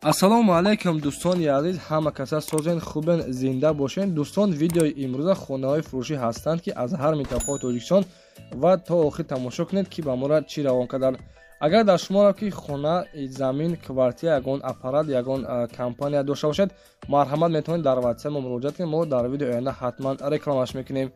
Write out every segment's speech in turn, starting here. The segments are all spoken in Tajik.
Ассалому алайкум дӯстони азиз, ҳама каса созен, хубен, зинда бошен. Дӯстон, видеои имрӯза хонаҳои фурӯшӣ ҳастанд, ки аз ҳар минтақаи Тоҷикистон ва то охир тамошо кунед, ки ба моро чӣ равон карданд. Агар дар шуморо ки хона, замин, квартира, ягон аппарат, ягон компания дошта бошед, марҳамат метавонед дар WhatsApp мо муроҷиат кунед. Мо дар видеои оянда ҳатман рекламаш мекунем.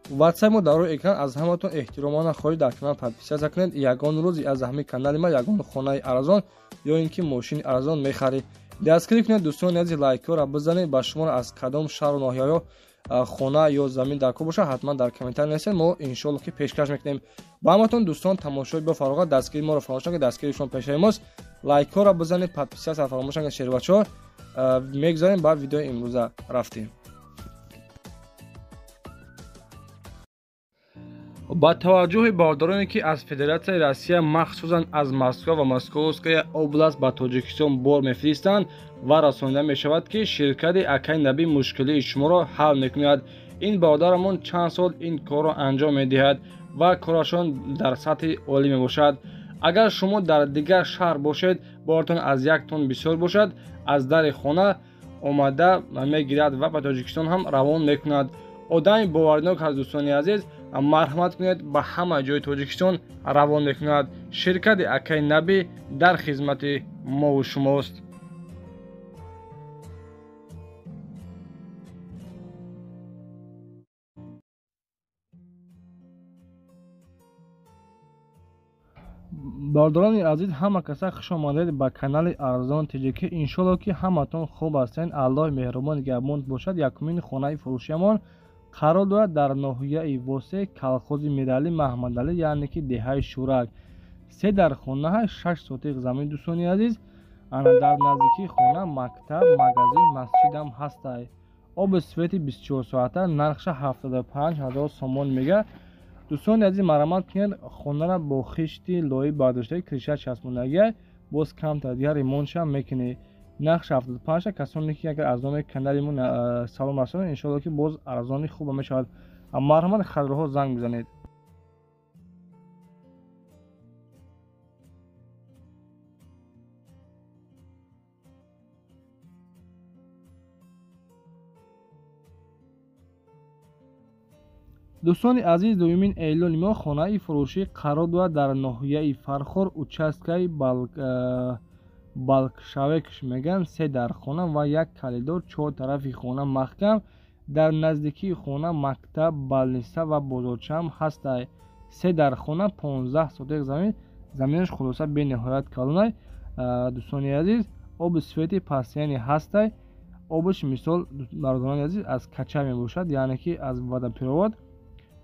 WhatsApp мо дар рӯи экран. Аз ҳаматон эҳтиромона хоҳиш, дар канал подписаться кунед. Ягон рӯз аз ҳамин канали ма ягон хонаи арзон ё ин ки мошини арзон мехаред. Дастгирӣ кунед дӯстони азиз, лайкҳоро бизанед. Ба шуморо аз кадом шаҳру ноҳияҳо хона ё замин дар кор бошад, ҳатман дар комментарий нависед, мо иншоалло ки пешкаш мекунем. Ба ҳаматон дӯстон тамошои бо фароғат, дастгирии моро фаромӯш накунед, дастгирии шумо пешаи мост. Лайкҳоро бизанед, подписаться фаромӯш накунед, шербачаҳо. Мегузарем ба видеои имрӯза, рафтем. Ба таваҷҷӯҳи бародароне, ки аз Федератсияи Россия, махсусан аз Москва ва Московская област ба Тоҷикистон бор мефиристанд ва расонида мешавад, ки ширкати Акай Набӣ мушкилии шуморо ҳал мекунад. Ин бародарамон чанд сол ин корро анҷом медиҳад ва корашон дар сатҳи олӣ мебошад. Агар шумо дар дигар шаҳр бошед, боратон аз як тон бисёр бошад, аз дари хона омада мегирад ва ба Тоҷикистон ҳам равон мекунад. Одами боваринок аз дӯстони азиз, марҳамат кунед, ба ҳама ҷои Тоҷикистон равон мекунад. Ширкати Акай Набӣ дар хизмати мову шумост. Бародарони азиз, ҳама каса хуш омадед ба канали Арзон ТЖК. Иншоалло ки ҳаматон хуб ҳастед, Аллоҳи меҳрубон нигаҳбон бошад. Якумин хонаи фурӯшиамон қарор дорад дар ноҳияи Восе, колхози Миралӣ Маҳмадалӣ, яъне ки деҳаи Шӯрак. Се дар хонаҳа, 6 сотиқ замин дӯстони азиз. Ана дар наздикии хона мактаб, магазин, масҷидам ҳастай. Оби свети 24 соата, нархша 75 ҳазор сомон мега. Дӯстони азиз, марҳамат кунед, хонара бо хишти лои бардоштаи криша часпондагия, боз камтар дигар ремонтшам мекунед. Нархш 75. Касоне ки агар аз номи канали мо салом расонед, иншоалло ки боз арзони хуба мешавад. Марҳамат хадроҳо занг бизанед. Дӯстони азиз, дуюмин эълони мо хонаи фурӯшӣ қарор дорад дар ноҳияи Фархор, участкаи Балкшавекш мегӯянд. Се дар хона ва як калидор, чор тарафи хона маҳкам. Дар наздикии хона мактаб, балниса ва бозорчаам ҳастай. Се дар хона, 15 сотиқ замин, заминаш хулоса бениҳоят калонай. Дӯстони азиз, оби свети пастияни ҳастай. Обиш мисол бародарони азиз аз кача мебошад, яъне ки аз водопровод.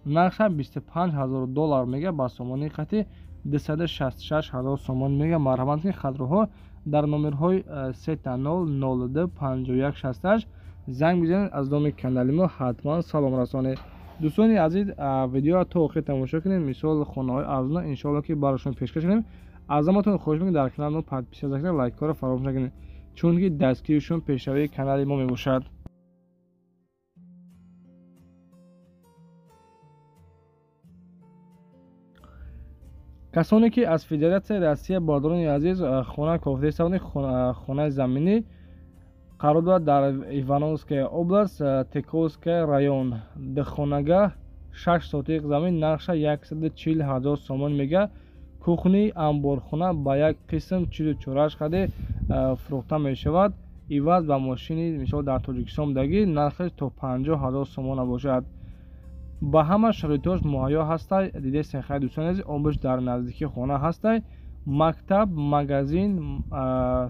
Нархша 25 ҳазор доллар мега, ба сомонии қатъи 266 ҳазор сомон мега. Марҳамат кунед, хатроҳо дар номерҳои 30 02 51 68 занг бизанед, аз номи канали мо ҳатман салом расонед. Дӯстони азиз, видеоро то охир тамошо кунед. Мисол хонаҳои арзона иншоалло ки барошон пешкаш кунем. Аз ҳаматон хоҳиш мекунем, дар канали мо подписаться кунед, лайкҳоро фаромӯш накунед, чунки дастгиришон пешравии канали мо мебошад. Касоне ки аз Федератсияи Россия, бародарони азиз, хона кофтаи хонаи заминӣ қарор дорад дар Ивановская област, Тековская район. Духонага, 6 сотиқ замин, нархша 140 ҳазор сомон мега. Кухни, амборхона ба як қисм чизу чораш қаде фурӯхта мешавад. Иваз ба мошини мисол дар Тоҷикистон будагӣ нархаш то 50 ҳазор сомона бошад. Ба ҳама шароитҳош муҳайё ҳастай. Дидесен хайр дӯстони азиз, обиш дар наздикии хона ҳастай. Мактаб, магазин,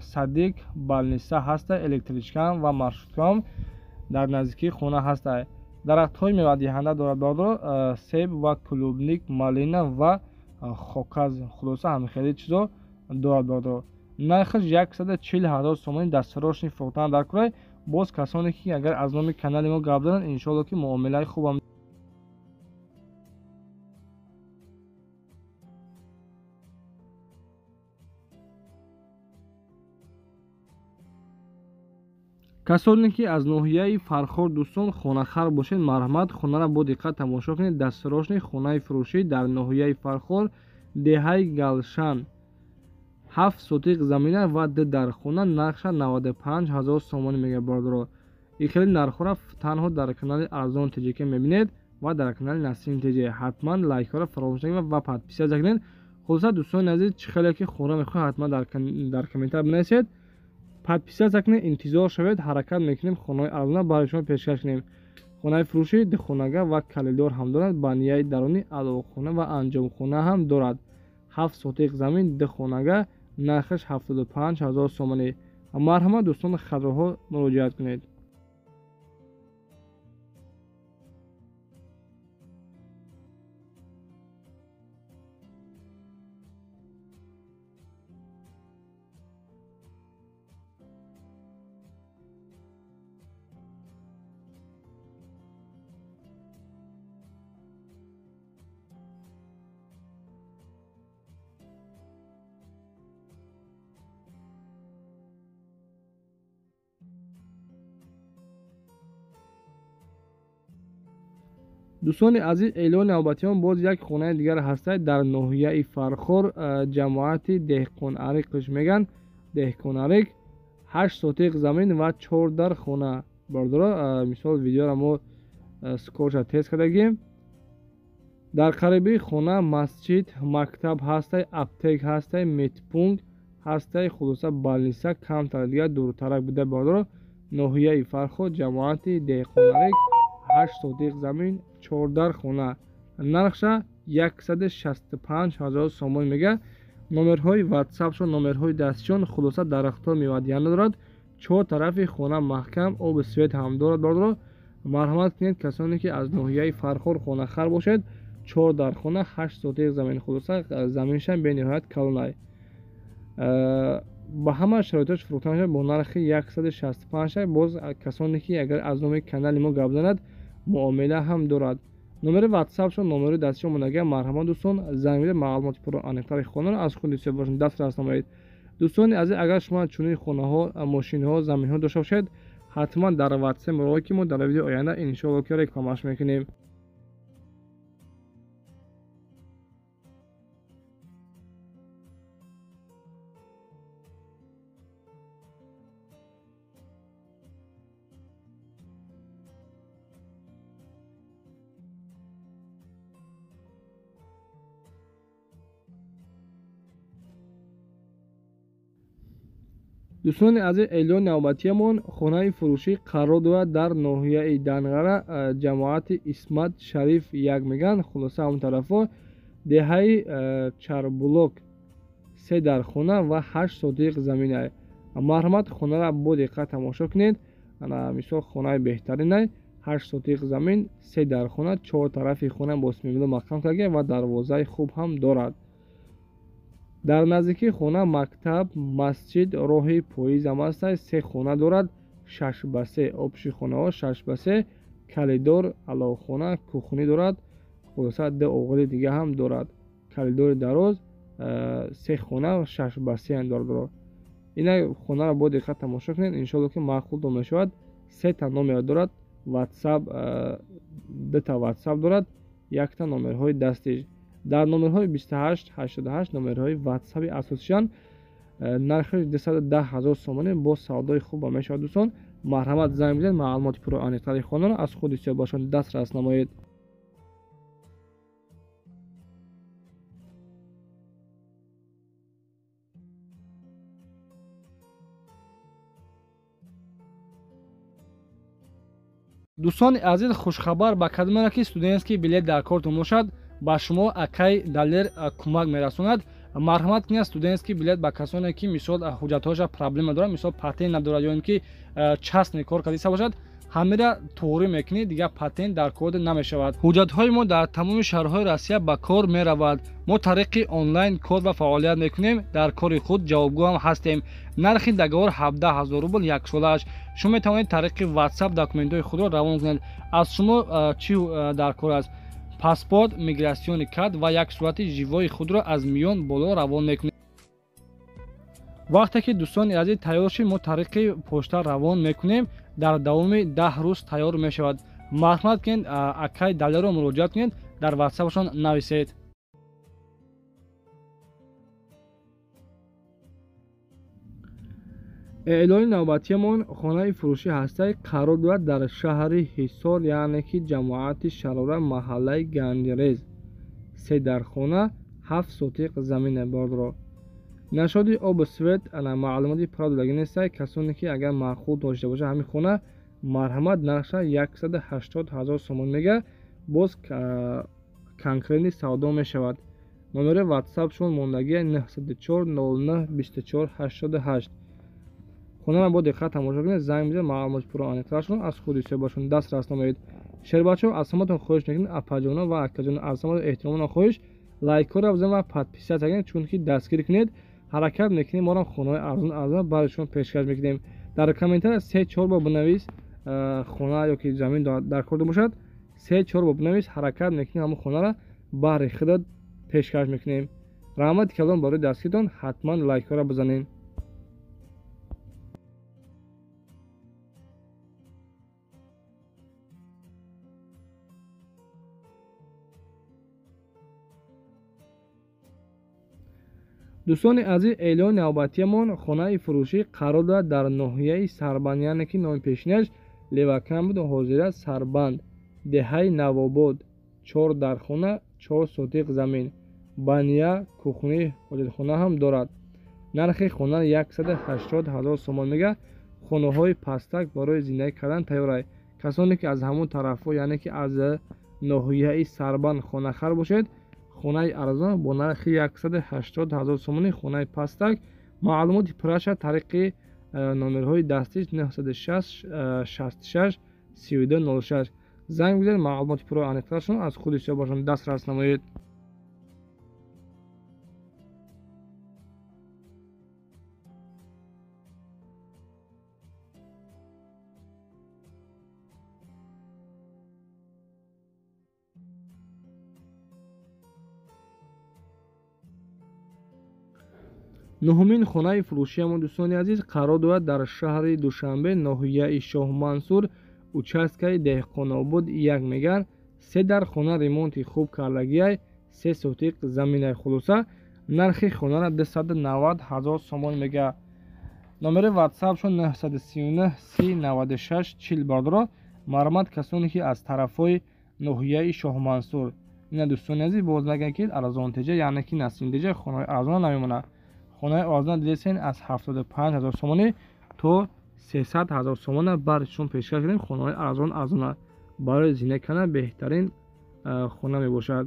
садик, балниса ҳастай, электричкаам ва маршруткаам дар наздикии хона ҳастай. Дарахтҳои мевадиҳанда дорад бародаро, себ ва клубник, малина ва хоказ, хулоса ҳамихели чизо дорад бародаро. Нархаш 140 ҳазор сомонӣ дастфарошни фурӯхтан дар курай. Боз касоне ки агар аз номи канали мо гап зананд, иншоалло ки муомилаи хубам. Касоне ки аз ноҳияи Фархор дӯстон хонахар бошед, марҳамат, хонаро бо диққат тамошо кунед. Дастфарошни хонаи фурӯшӣ дар ноҳияи Фархор, деҳаи Галшан. 7 сотиқ замина ва 2 дархона, нархша 95 000 сомонӣ мега бародаро. Ин хеле нархҳоро танҳо дар канали Арзон ТЖК мебинед ва дар канали Насим ТЖ. Ҳатман лайкҳоро фаромӯш накунед ва подписаться кунед. Хулоса дӯстони азиз, чӣ хеле ки хона мехоҳед ҳатман дар комментар бинависед. Подписаться кунед, интизор шавед, ҳаракат мекунем хонаҳои арзона барои шумо пешкаш кунем. Хонаи фурӯшӣ духонага ва калидор ҳам дорад, банияи дарунӣ алоқхона ва анҷомхона ҳам дорад. 7 сотиқ замин, духонага, нархаш 75 000 сомонӣ. Марҳамат дӯстон, хатроҳо муроҷиат кунед. Дӯстони азиз, эълони навбатиён боз як хонаи дигар ҳастад дар ноҳияи Фархор, ҷамоати Деҳқонариқш мегӯянд. Деҳқонариқ, 8 сотиқ замин ва 4 дар хона. Бародаро, мисол видеоро мо скорша тест кардагим. Дар қариби хона масҷид, мактаб ҳастай, аптек ҳастай, медпункт ҳастай, хулоса балниса камтар дигар дуртарак буда бародаро. Ноҳияи Фархор, ҷамоати Деҳқонариқ, 8 сотиқ замин, 4 дар хона. Нархша 165 000 сомон мега. Номерҳои ватсапшон, номерҳои дастшон, хулоса дарахтҳо мевадиҳанда дорад. 4 тарафи хона маҳкам, оби свет ҳам дорад бародаро. Марҳамат кунед касоне ки аз ноҳияи Фархор хонахар бошед. 4 дар хона, 8 сотиқ замин, хулоса заминшам бениҳоят калонай. Ба ҳама шароитош фурӯхта мешавад бо нархи 165. Боз касоне ки агар аз номи канали мо гап занад, муомила ҳам дорад. Номери ватсапшон, номери дастшон монага. Марҳамат дӯстон, занг бидед, маълумоти пурра аниқтари хонаро аз худи соҳибашон дастрас намоед. Дӯстони азиз, агар шумо чунин хонаҳо, мошинҳо, заминҳо дошта бошед, ҳатман дар ватсап муроҷиат ки мо дар видеои оянда иншоалло ки рекламаш мекунем. Дӯстони азиз, эълони навбатиямон хонаи фурӯшӣ қарор дорад дар ноҳияи Данғара, ҷамоати Исмат Шариф 1 мегӯянд. Хулоса ҳамон тарафҳо, деҳаи Чарбулок, 3 дар хона ва 8 сотиқ замина. Марҳамат хонаро бо диққат тамошо кунед. Мисол хонаи беҳтаринай, 8 сотиқ замин, 3 дар хона, 4 тарафи хона бо смемло маҳкам карда ва дарвозаи хуб ҳам дорад. Дар наздикии хона мактаб, масҷид, роҳи поизам аст. 3 хона дорад, 6 ба 3, обши хонаҳо 6 ба 3, калидор, аловхона, кухнӣ дорад. Хулоса 2 оғили дига ҳам дорад. Калидори дароз, 3 хона, 6 ба 3 дорад. Ина хонаро бо диққат тамошо кунед, иншоалло ки маъқултон мешавад. 3 та номер дорад, ватсап, 2 та ватсап дорад, 1 та номерҳои дастиш. Дар номерҳои 28 88 номерҳои ватсапи асосишан. Нархаш 210 000 сомонӣ, бо савдои хуб мешавад. Дӯстон, марҳамат занг бизанед, маълумоти пурра аниқтари хонаро аз худи соҳибашон дастрас намоед. Дӯстони азиз, хушхабар ба кадомеро ки студентский билет дар кортон бошад, ба шумо акай Далер кӯмак мерасонад. Марҳамат кунед, студентский билет ба касоне ки мисол ҳуҷҷатҳояша проблема дорад, мисол патент надорад ё ин ки частный кор кардиста бошад, ҳамира туғрӣ мекунӣ, дигар патент дар кор намешавад. Ҳуҷҷатҳои мо дар тамоми шаҳрҳои Россия ба кор меравад. Мо тариқи онлайн кор ва фаъолият мекунем, дар кори худ ҷавобгӯ ҳам ҳастем. Нархи договор 17 000 рубл яксолааш. Шумо метавонед тариқи ватсап документҳои худро равон кунед. Аз шумо чӣ дар кор аст? Паспорт, миграционный карт ва як сурати живои худро аз миён боло равон мекунед. Вақте ки дӯстони азиз тайёр шид, мо тариқи почта равон мекунем, дар давоми 10 рӯз тайёр мешавад. Марҳамат кунед, акай Далеро муроҷиат кунед, дар ватсапашон нависед. Эълони навбатиамон хонаи фурӯшӣ ҳастаи қарор дорад дар шаҳри Ҳисор, яъне ки ҷамоати Шарора, маҳаллаи Гандрез. Се дархона, 7 сотиқ замина бордро. Нашоди обу свет ана маълумоти пурра додагӣ нестай. Касоне ки агар маъқул дошта бошад ҳамин хона, марҳамат, нархша 180 000 сомон мега, боз конкретни савдо мешавад. Номери ватсапшон мондагия 904 09 24 88. Хонаро бо диққат тамошо кунед, занг бизанед, маълумоти пурра аниқтарашон аз худи соҳибашон дастрас намоед. Шербачаҳо, аз ҳаматон хоҳиш мекунем, апаҷоно ва акаҷоно, аз ҳаматон эҳтиромона хоҳиш, лайкҳоро бизанед ва подписаться кунед, чунки дастгирӣ кунед. Ҳаракат мекунем, моро хонаҳои арзон арзон барои шумо пешкаш мекунем. Дар комментария 3-4 бор бинавис, хона ё ки замин дар кор бошад, 3-4 бор бинавис, ҳаракат мекунем ҳамон хонаро баҳри худат пешкаш мекунем. Раҳмати калон барои дастгиритон, ҳатман лайкҳоро бизанед. Дӯстони азиз, эълони навбатиамон хонаи фурӯшӣ қарор дорад дар ноҳияи Сарбанд, яъне ки номи пешинаш Левакан буд, ҳозира Сарбанд, деҳаи Навобод. 4 дархона, 4 сотиқ замин, бания, кухни, ҳоҷатхона ҳам дорад. Нархи хона 180 000 сомон мега. Хонаҳои пастак барои зиндагӣ кардан тайёрай. Касоне ки аз ҳамон тарафҳо, яъне ки аз ноҳияи Сарбанд хонахар бошед, хонаи арзон бо нархи 180 000 сомонӣ, хонаи пастак. Маълумоти пурраша тариқи номерҳои дастиш 960 66 32 06 занг бизанед, маълумоти пурра аниқтарашон аз худи соҳибашон дастрас намоед. Нуҳумин хонаи фурӯшиамон, дӯстони азиз, қарор дорад дар шаҳри Душанбе, ноҳияи Шоҳмансур, участкаи Деҳқонобод 1 мегар. 3 дархона, ремонти хуб кардагиай, 3 сотиқ заминаи. Хулоса, нархи хонара 290 000 сомон мега. Номери ватсапшон 939 30 96 40 бардоро. Марҳамат, касоне ки аз тарафҳои ноҳияи Шоҳмансур. Ина дӯстони азиз, боз нагӯянд ки арзонтеҷа, яъне ки насимтеҷа хонаҳои арзон намемонад. Хонаи арзон дидесен аз 75 000 сомонӣ то 300 000 сомона барои шумо пешкаш кардем. Хонаҳои арзон арзона барои зиндагӣ кардан беҳтарин хона мебошад.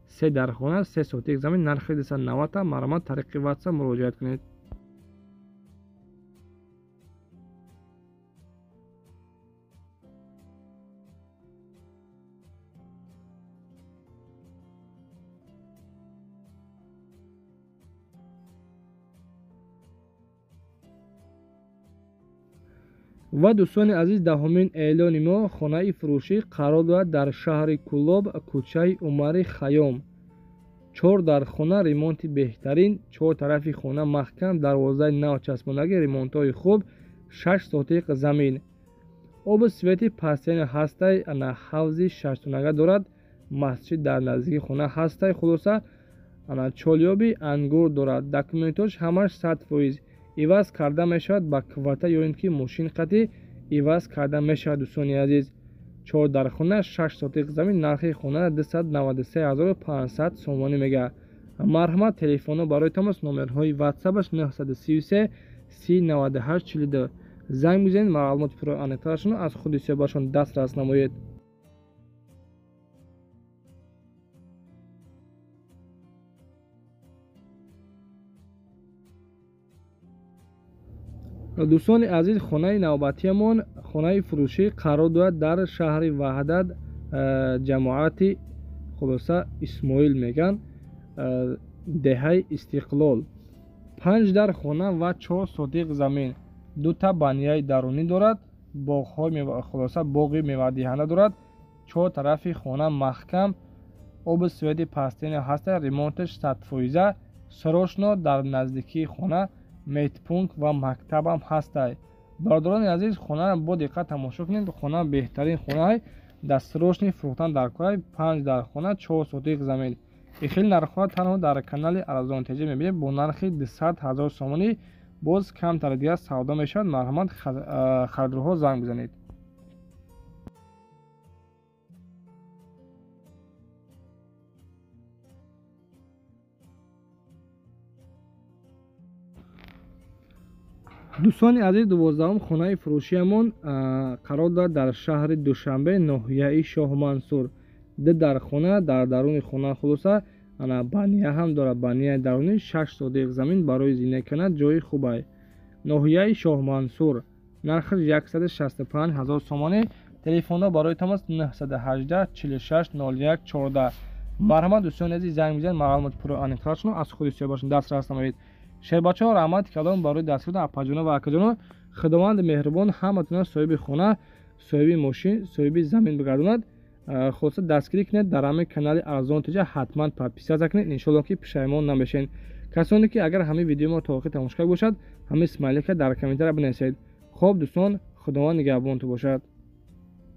3 дархона, 3 сотик замин, нархи 290. Марҳамат, тариқи ватсап муроҷиат кунед. Ва дӯстони азиз, даҳумин эълони мо хонаи фурӯшӣ қарор дорад дар шаҳри Кӯлоб, кӯчаи Умари Хайём. 4 дархона, ремонти беҳтарин, 4 тарафи хона маҳкам, дарвозаи нав часпондагӣ, ремонтҳои хуб, 6 сотиқ замин. Обу свети пастени ҳастай, ана ҳавзи 6-тонага дорад, масҷид дар наздикии хона ҳастай. Хулоса, ана чолёби ангур дорад. Документҳош ҳамаш 100% иваз карда мешавад, ба квата ё ин ки мошин қатӣ иваз карда мешавад. Дӯстони азиз, 4 дархона, 6 сотиқ замин, нархи хона 293 500 сомонӣ мега. Марҳамат, телефонҳо барои тамос, номерҳои ватсапаш 933 30 98 42 занг бизанед, маълумоти пурра аниқтарашонро аз худи соҳибашон дастрас намоед. Дӯстони азиз, хонаи навбатиамон хонаи фурӯшӣ қарор дорад дар шаҳри Ваҳдат, ҷамоати хулоса Исмоил меган, деҳаи Истиқлол. 5 дар хона ва 4 сотиқ замин, 2 та банияи дарунӣ дорад, боғҳои хулоса боғи мевадиҳанда дорад. 4 тарафи хона маҳкам, оби свети пастени ҳаста, ремонташ 100%, срочно дар наздикии хона медпункт ва мактабам ҳастай. Бародарони азиз, хонаро бо диққат тамошо кунед. Хона беҳтарин хонаҳай, дар срочни фурӯхтан дар кора. 5 дар хона, 4 сотиқ замин. Ихел нархҳо танҳо дар канали Арзонтеҷа мебинед бо нархи 200 000 сомонӣ Боз камтар дигар савдо мешавад. Марҳамат, харидорҳо занг бизанед. Дӯстони азиз, 12-ум хонаи фурӯшиямон қарор дорад дар шаҳри Душанбе, ноҳияи Шоҳмансур. Ду дар хона, дар даруни хона хулоса ана бания ҳам дорад. Банияи дарунӣ 6 сотих замин барои зиндагӣ кардан ҷои хубай. Ноҳияи Шоҳмансур, нархаш 165 000 сомонӣ. Телефонҳо барои тамос 918 46 01 14. Марҳамат, дӯстони азиз, занг бизанед, маълумоти пурра аниқтарашонро аз худи соҳибашон дастрас намоед. Шербачаҳо, раҳмати калом барои дастгирӣ, апаҷоно ва акаҷоно. Худованди меҳрубон ҳаматона соҳиби хона, соҳиби мошин, соҳиби замин бигардонад. Хулоса дастгирӣ кунед дар ҳамин канали Арзон Тиҷа, ҳатман подписаться кунед, иншоалло ки пушаймон намешед. Касоне ки агар ҳамин видеои мо то охир тамошо карда бошад, ҳамин смайлика дар комментария бинависед. Хоб дӯстон, Худованд нигаҳбонтон бошад.